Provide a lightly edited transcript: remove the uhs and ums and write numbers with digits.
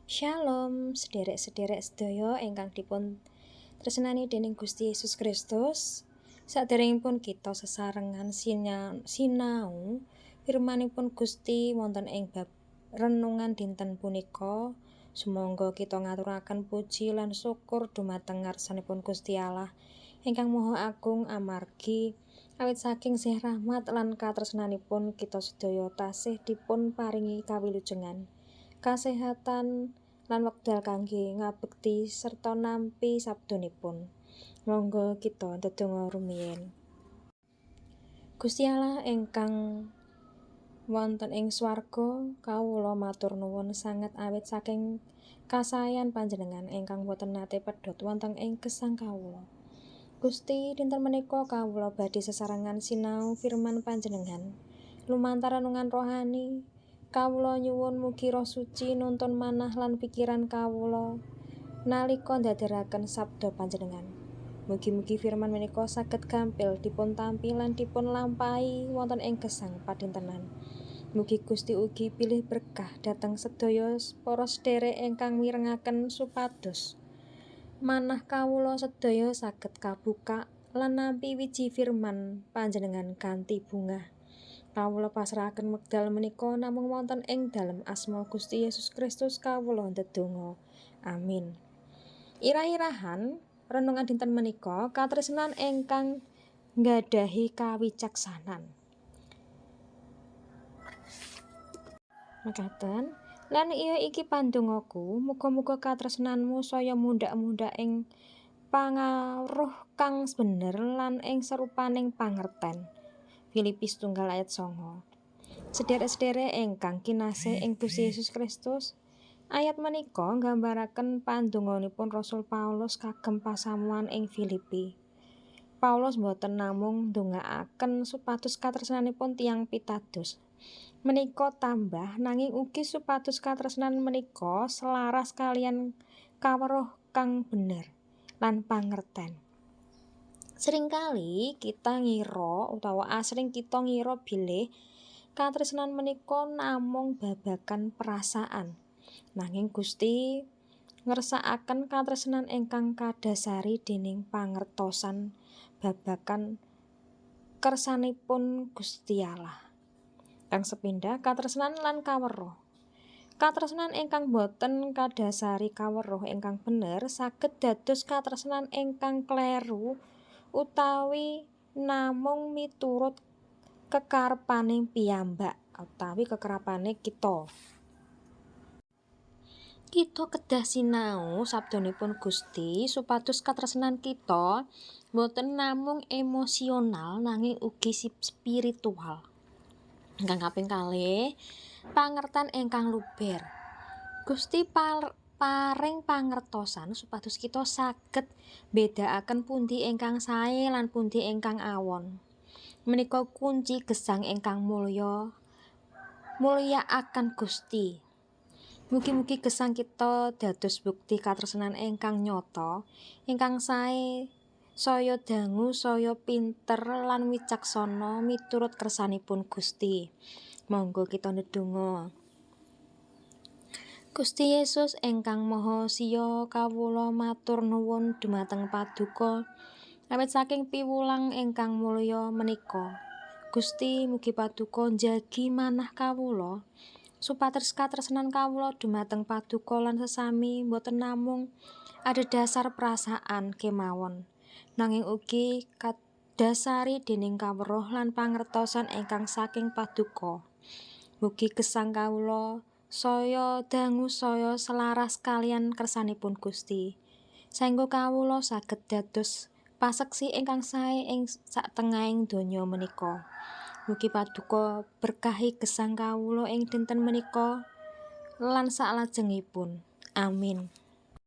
Shalom, sederek-sederek sedaya ingkang dipun tresnani dening Gusti Yesus Kristus. Saderengipun kita sesarengan sinau firmanipun Gusti wonten ing bab renungan dinten punika, sumangga kita ngaturaken puji lan syukur dumateng ngarsanipun Gusti Allah ingkang Maha Agung amargi awit saking sih rahmat lan katresnanipun kita sedaya tasih dipun paringi kawilujengan, kasehatan lan wekdal kangge ngabekti serta nampi sabdanipun. Monggo kita ndedonga rumiyin. Gusti Allah ingkang wonten ing swarga, kawula matur nuwun sanget awit saking kasayan panjenengan ingkang boten nate pedhot wonten ing gesang kawula. Gusti, dinten menika kawula badhe sesarengan sinau firman panjenengan lumantar renungan rohani. Kawula nyuwun mugi Roh Suci nuntun manah lan pikiran kawula nalika ndadharaken sabda panjenengan. Mugi-mugi firman menika saged gampil dipun tampi lan dipun lampahi wonten ing gesang padintenan. Mugi Gusti ugi pilih berkah dhateng sedaya para sederek ingkang mirengaken supados manah kawula sedaya saged kabuka lan nampi wiji firman panjenengan kanthi bungah. Kawula pasrahaken wekdal menika namung wonten ing dalem asma Gusti Yesus Kristus kawula ndedonga. Amin. Irah-irahan renungan dinten menika katresnan ingkang nggadahi kawicaksanan. Mekaten, lan iya iki pandongaku, muga-muga katresnanmu saya mundhak-mundhak ing pangaruh kang bener lan ing serupaning pangerten. Filipi 1 ayat 9. Sederek-sederek ingkang kinasih ing Gusti Yesus Kristus, ayat menika nggambaraken pandonganipun Rasul Paulus kagem pasamuan ing Filipi. Paulus boten namung ndongaaken supados katresnanipun tiyang pitados menika tambah, nanging ugi supados katresnan menika selaras kaliyan kaweruh kang bener lan pangerten. Seringkali kita ngira utawa asring kita ngira bilih katresnan menika namung babagan perasaan. Nanging Gusti ngersakaken katresnan ingkang kadasari dening pangertosan babagan kersanipun Gusti Allah. Kang sepindah katresnan lan kaweruh. Katresnan ingkang boten kadasari kaweruh ingkang bener saged dados katresnan ingkang kleru utawi namung miturut kekarepane piyambak utawi kekerapane kita. Kita kedah sinau sabdanipun Gusti supados katresnan kita boten namung emosional nanging ugi spiritual. Ingkang kaping kalih, pangerten ingkang luber. Gusti paring pangertosan supados kita saged mbedakaken pundi ingkang sae lan pundi ingkang awon. Menika kunci gesang ingkang mulya, mulyakaken Gusti. Mugi-mugi gesang kita dados bukti katresnan ingkang nyata, ingkang sae, saya dangu, saya pinter lan wicaksana miturut kersanipun Gusti. Monggo kita ndedonga. Gusti Yesus ingkang Maha Siya, kawula matur nuwun dumateng Paduka awit saking piwulang ingkang mulya menika. Gusti, mugi Paduka njagi manah kawula supados katresnan kawula dumateng Paduka lan sesami boten namung adhedhasar perasaan kemawon, nanging ugi kadasari dening kaweruh lan pangertosan ingkang saking Paduka. Mugi gesang kawula saya dangu saya selaras kaliyan kersanipun Gusti, saengga kawula saged dados paseksi ingkang sae ing satengahing donya menika. Mugi Paduka berkahi gesang kawula ing dinten menika lan saklajengipun. Amin.